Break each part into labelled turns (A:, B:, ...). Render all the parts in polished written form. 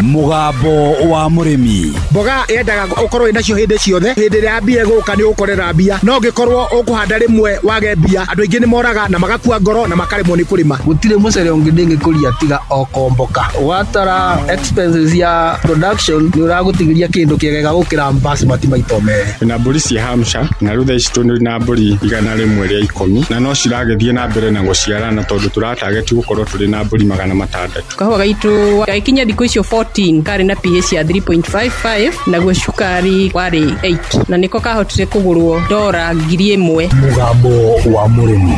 A: Mũgambo wa mũrĩmi.
B: Mboga yendaga ũkorwo nacio hĩndĩ ciothe, hĩndĩ ĩrĩa mbia ĩgũka nĩ ũgũkorera mbia, no ũngĩkorwo ũkũhanda rĩmwe wage mbia, andũ aingĩ nĩ moraga na magakua ngoro na makaremwo nĩ kũrĩma.
C: Gũtirĩ mũcere ũngĩ ndĩngĩkũria tiga o komboka. Watara expenses ya production nĩ ũragũtigĩria kĩndũ kĩega gũkĩra basmati maita merĩ.
D: Na mbũri cia Hampshire na rĩu thaa ici tũrĩ na mbũri 110 na no ciragĩthiĩ na mbere na gũciarana tondũ tũratageti gũkorwo tũrĩ na mbũri 600.
E: Kahũa gaitũ gagĩkinya thikũ icio 14 karĩ na pH ya 3.55 naguo cukari warĩ 8 na nĩko kahotire kũgũrwo $1,000.
A: Mũgambo wa mũrĩmi.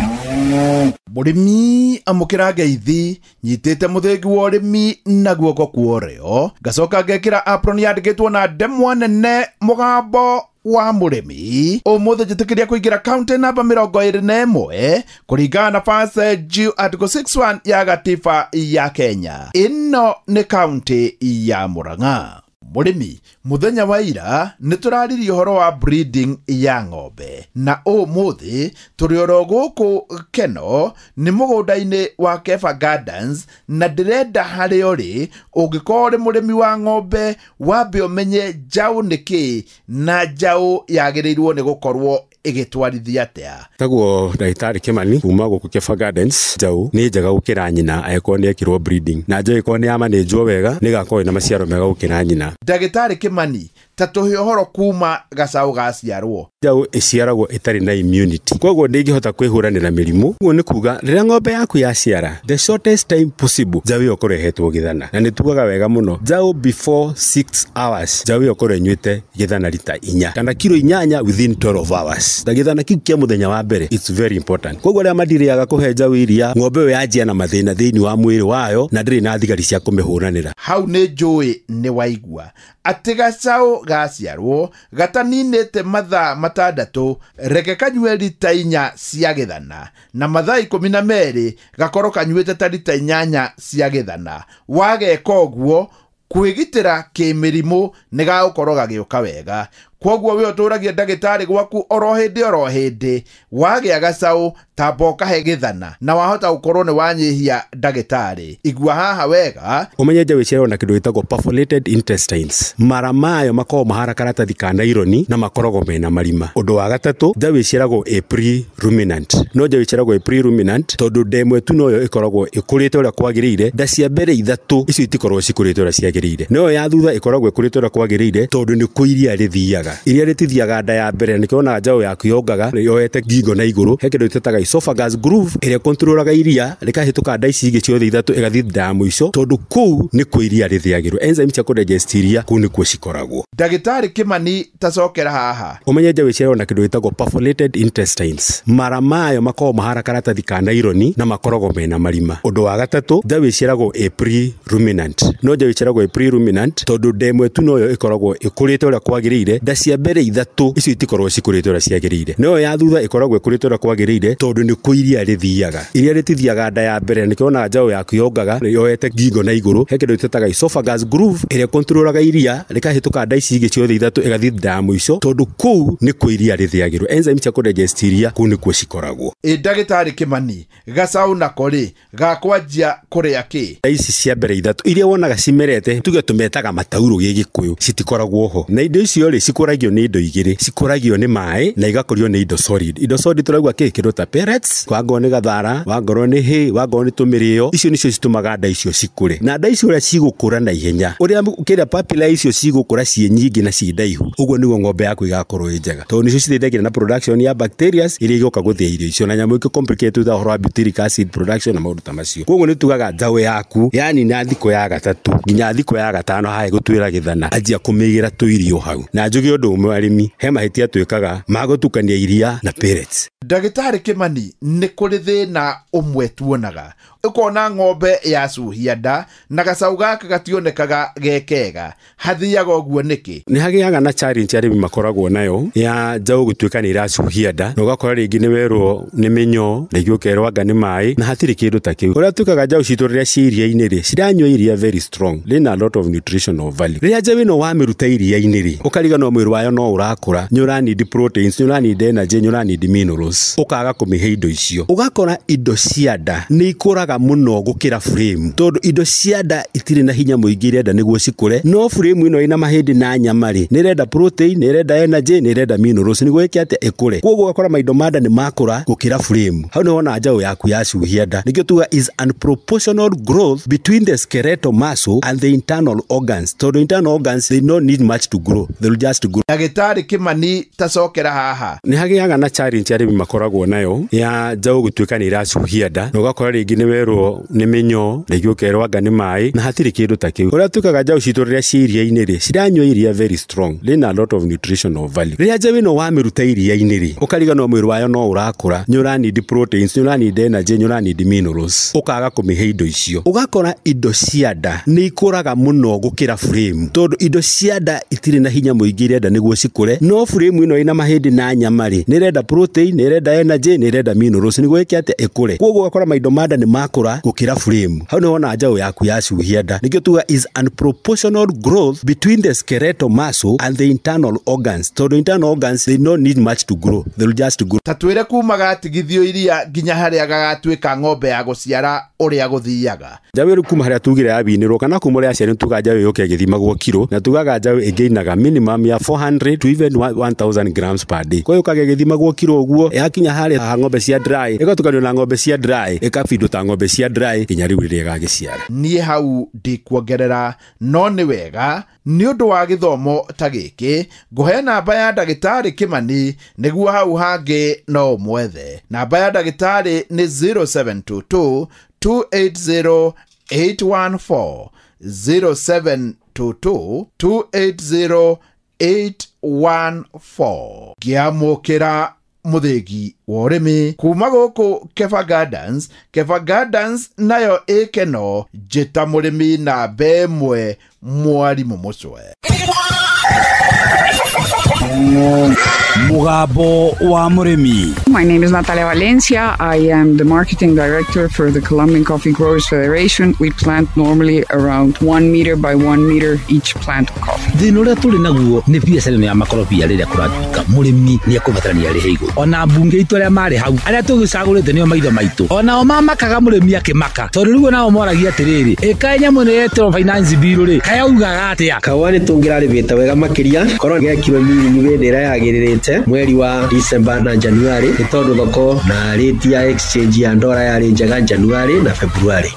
A: Mũrĩmi amũkĩra ngeithi nyitĩte mũthĩgi wa ũrĩmi na guoko kwa ũrĩo, ngacoka ngekĩra apron yandĩkĩtwo na ndemwa nene mũgambo wa mũrĩmi. Ũmũthĩ njĩtĩkĩria kũingĩra kaunti namba 21 kũringana na First G Article 61 ya gatiba ya Kenya. Ĩno nĩ kaunti ya Murang'a. Mũrĩmi, mũthenya wa ira nĩ tũraririe ũhoro wa breeding ya ng'ombe, na ũmũthĩ tũrĩ oro gũkũ Keno nĩ mũgũnda-inĩ wa Kefa Gardens, na ndĩrenda harĩa ũrĩ ũngĩkorwo ũrĩ mũrĩmi wa ng'ombe wambe ũmenye njaũ nĩ kĩĩ na njaũ yagĩrĩirwo nĩ gũkorwo ĩgĩtwarithia atĩa.
F: Tagwo ndagĩtarĩ Kimani kuma gũkũ Kefa Gardens. Njaũ nĩ njega gũkĩra nyina angĩkorwo nĩ ekĩrwo breeding, na njaũ ĩkorwo nĩ yamanĩnjwo wega nĩ ĩgakorwo ĩna maciaro mega gũkĩra nyina.
A: Ndagĩtarĩ Kimani, ta tũhe ũhoro kuma gacaũ gaciarwo.
F: Njaũ ĩciaragwo ĩtarĩ na immunity, koguo ndĩngĩhota kwĩhũranĩra mĩrimũ. Ũguo nĩ kuga rĩrĩa ng'ombe yaku yaciara, the shortest time possible njaũ ĩyo ĩkorwo ĩhetwo gĩthana, na nĩ tugaga wega mũno njaũ before 6 hours njaũ ĩyo ĩkorwo ĩnyuĩte gĩthana rita 4 kana kiro 8 within 12 hours. Na gĩthana kĩu kĩa mũthenya wa mbere it's very important. Koguo arĩa madirĩaga kũhe njaũ iria, ng'ombe ĩyo yanjia na mathĩna thĩinĩ wa mwĩrĩ wayo na ndĩrĩ na thigari cia kũmĩhũranĩra.
A: Hau nĩ njũĩ nĩ waigua atĩ gacaũ gaciarwo gataninĩte mathaa 6 reke kanyue rita 4 cia gĩthana, na mathaa 12 gakorwo kanyuĩte ta rita 8 cia gĩthana. Wageka ũguo kwĩgitĩra kĩmĩrimũ nĩ gagũkorwo gagĩũka wega. Kwoguo we ũtũragia ndagĩtarĩ gwaku oro hĩndĩ wagĩa gacaũ tamba ũkahe gĩthana na wahota gũkorwo nĩ wanyihia ndagĩtarĩ. Igua haha wega.
F: Ũmenye njaũ ĩciaragwo na kĩndũ gĩtagwo perforated intestines. Mara mayo makoragwo mahana karatathi ka naironi na makoragwo mena marima. Ũndũ wa gatatũ, njaũ ĩciaragwo ĩ pre-ruminant. No njaũ ĩciaragwo ĩ pre-ruminant tondũ nda ĩmwe tu noyo ĩkoragwo ĩkũrĩte ũrĩa kwagĩrĩire, nda cia mbere 3 icio itikoragwo cikũrĩte ũrĩa ciagĩrĩire. Noyo ya thutha ĩkoragwo ĩkũrĩte ũrĩa kwagĩrĩire tondũ nĩ kũ iria rĩthiaga. Iria rĩtithiaga nda ya mbere, nĩkĩo wonaga njaũ yaku yongaga yoete ngingo na igũrũ. He kĩndũ twĩtaga esophagus groove ĩrĩa kontrolaga iria rĩkahĩtũka nda ici ingĩ ciothe 3 ĩgathiĩ nda ya mũico, tondũ kũu nĩkuo iria rĩthĩagĩrwo. Enzyme cia kũdigest iria kũu nĩkuo cikoragwo.
A: Ndagĩtarĩ Kimani, tacokera haha.
F: Ũmenye njaũ ĩciaragwo na kĩndũ gĩtagwo perforated intestines. Mara mayo makoragwo mahana karatathi ka naironi na makoragwo mena marima. Ũndũ wa gatatũ, njaũ ĩciaragwo ĩ pre-ruminant. No njaũ ĩciaragwo ĩ pre-ruminant tondũ nda ĩmwe tu noyo ĩkoragwo ĩkũrĩte ũrĩa kwagĩrĩire, nda cia mbere 3 icio itikoragwo cikũrĩte ũrĩa ciagĩrĩire. Noyo ya thutha ĩkoragwo ĩkũrĩte ũrĩa kwagĩrĩire tondũ nĩ kũ iria rĩthiaga. Iria rĩtithiaga nda ya mbere, nĩkĩo wonaga njaũ yaku yongaga yoete ngingo na igũrũ. He kĩndũ twĩtaga esophagus groove ĩrĩa kontrolaga iria rĩkahĩtũka nda ici ingĩ ciothe 3 ĩgathiĩ nda ya mũico, tondũ kũu nĩkuo iria rĩthĩagĩrwo. Enzyme cia kũdigest iria kũu nĩkuo cikoragwo.
A: Ĩ ndagĩtarĩ Kimani, gacaũ nako rĩ gakwanjia kũrĩa kĩ?
F: Nda ici cia mbere 3 iria wonaga cimerete, tuge tũmetaga mataurũ gĩgĩkũyũ, citikoragwo ho. Na indo icio rĩ cikũragio nĩ indo igĩrĩ, cikũragio nĩ maĩ na igakũrio nĩ indo solid. Indo solid tũraigua kĩ? Kĩndũ ta pellets, wangorwo nĩ gathara, wangorwo nĩ hay, wangorwo nĩ tũmĩrĩo. Icio nĩcio citũmaga nda icio cikũre. Na nda icio ũrĩa cigũkũra na ihenya, ũrĩa kĩrĩa papilla icio cigũkũra ciĩ nyingĩ na ciĩ ndaihu, ũguo nĩguo ng'ombe yaku ĩgakorwo ĩ njega, tondũ nĩcio citeithagia na production ya bacteria iria igũka gũthĩa irio icio, na nyamũ ĩngĩ complicated ta ũhoro wa butyric acid production na maũndũ ta macio. Koguo nĩ tugaga njaũ yaku yani na thikũ ya 3 nginya thikũ ya 5 hae gũtuĩra gĩthana, anjia kũmĩigĩra tũirio hau. Na njuge ũndũ ũmwe arĩmi, he mahĩtia twĩkaga ma gũtukania iria na pellets.
A: Ndagĩtarĩ Kimani, nĩ kũrĩ thĩna ũmwe tuonaga, ũkona ng'ombe yacuhia nda na gacaũ gaka gationekaga ge kega, hathiaga ũguo nĩkĩ?
F: Nĩ hagĩaga na challenge arĩmi makoragwo nayo ya njaũ gũtuĩka nĩ iracuhia nda, na ũgakora rĩngĩ nĩ werwo nĩ mĩnyoo, rĩngĩ ũkerwo anga nĩ maĩ, na hatirĩ kĩndũ ta kĩu. Ũrĩa twĩkaga njaũ citũ rĩrĩa ciĩ iria-inĩ rĩ, ciranyua iria very strong, rĩna a lot of nutritional value. Rĩrĩa njaũ ĩno wamĩruta iria-inĩ rĩ, ũkariganĩrwo mwĩrĩ mwĩrĩ wayo no ũrakũra, nĩ ũranidi proteins, nĩ ũranidi energy, nĩ ũranidi minerals, ũkaga kũmĩhe indo icio. Ũgakora indo cia nda nĩ ikũraga mũno gũkĩra frame, tondũ indo cia nda itirĩ na hinya mũingĩ irenda nĩguo cikũre, no frame ĩno ĩna mahĩndĩ na nyama rĩ, nĩ ĩrenda protein, nĩ ĩrenda energy, nĩ ĩrenda minerals nĩguo ĩke atĩa, ĩkũre. Koguo ũgakora maindo ma nda nĩ makũra gũkĩra frame. Hau nĩ wona njaũ yaku yacuhia nda. Nĩkĩo tuga is unproportional growth between the skeletal muscle and the internal organs, tondũ internal organs they don't need much to grow, they will just grow.
A: Ndagĩtarĩ Kimani tacokera haha.
F: Nĩ hagĩaga na challenge arĩmi makoragwo nayo ya njaũ gũtuĩka nĩ iracuhia nda, na ũgakora rĩngĩ nĩ werwo nĩ mĩnyoo, rĩngĩ ũkerwo anga nĩ maĩ, na hatirĩ kĩndũ ta kĩu. Ũrĩa tuĩkaga njaũ citũ rĩrĩa ciĩ iria-inĩ rĩ, ciranyua iria very strong, rĩna a lot of nutritional value. Rĩrĩa njaũ ĩno wamĩruta iria-inĩ rĩ, ũkariganĩrwo mwĩrĩ wayo no ũrakũra, nĩ ũranidi proteins, nĩ ũranidi energy, nĩ ũranidi minerals, ũkaga kũmĩhe indo icio. Ũgakora indo cia nda nĩ ikũraga mũno gũkĩra frame, tondũ indo cia nda itirĩ na hinya mũingĩ irenda nĩguo cikũre, no frame ĩno ĩna mahĩndĩ na nyama rĩ, nĩ ĩrenda protein, nĩ ĩrenda energy, nĩ ĩrenda minerals nĩguo ĩke atĩa, ĩkũre. Koguo ũgakora maindo ma nda nĩ makũra gũkĩra frame. Hau nĩ wona njaũ yaku yacuhia nda. Nĩkĩo tuga is unproportional growth between the skeletal muscle and the internal organs, tondũ internal organs they don't need much to grow, they will just grow.
A: Ta twĩre kuma gatigithio iria nginya harĩa gagatuĩka ng'ombe ya gũciara ũrĩa gũthiaga.
F: Njaũ ĩrĩ kuma harĩa tugire yabinĩrwo kana kuma ũrĩa aciari tuga njaũ yũke ĩgĩthimagwo kiro, na tugaga njaũ ĩngĩinaga minimum ya 400 to even 1000 grams per day. Kwa hiyo kaga ĩgĩthimagwo kiro ũguo, yakinya harĩa ha ng'ombe cia dry, ĩgatukanio na ng'ombe cia dry, ĩkabindwo ta ng'ombe cia dry nginya rĩu rĩrĩa ĩgagĩciara.
A: Niĩ hau ndikuongerera, no nĩ wega nĩ ũndũ wa gĩthomo ta gĩkĩ ngũhe namba ya ndagĩtarĩ Kimani nĩguo hau hangĩ no ũmwethe. Namba ya ndagĩtarĩ nĩ 0722 280 814, 0722 280 814. Ngĩamũkĩra mũthĩgi wa ũrĩmi kuma gũkũ Keba Gardens. Keba Gardens nayo ĩkeno njĩta mũrĩmi namba ĩmwe mwarimũ mũcwe.
G: Mugambo wa Mũrĩmi.
H: My name is Natalia Valencia. I am the marketing director for the Colombian Coffee Growers Federation. We plant normally around 1 meter by 1 meter each plant of coffee.
G: Thĩna ũrĩa tũrĩ naguo nĩ biacara ĩno ya makorobia rĩrĩa kũratuĩka mũrĩmi nĩ ekũbatarania arĩhe igũrũ. Ona mbunge itũ arĩa marĩ hau arĩa tũgĩcagũrĩte nĩo maitho maitũ, onao mamakaga mũrĩmi akĩmaka, tondũ rĩu onao moragia atĩrĩrĩ, ĩkaĩ nyamũ ĩno yetĩrwo finance bill rĩ, kayaugaga atĩa?
I: Kahũa nĩ tũngĩrarĩmĩte wega makĩria korwo gekirwo mĩrĩmi hĩndĩ ĩrĩa yagĩrĩrĩte mweri wa December na January, nĩ tondũ thoko na rate ya exchange ya ndora yarĩ njega January na February.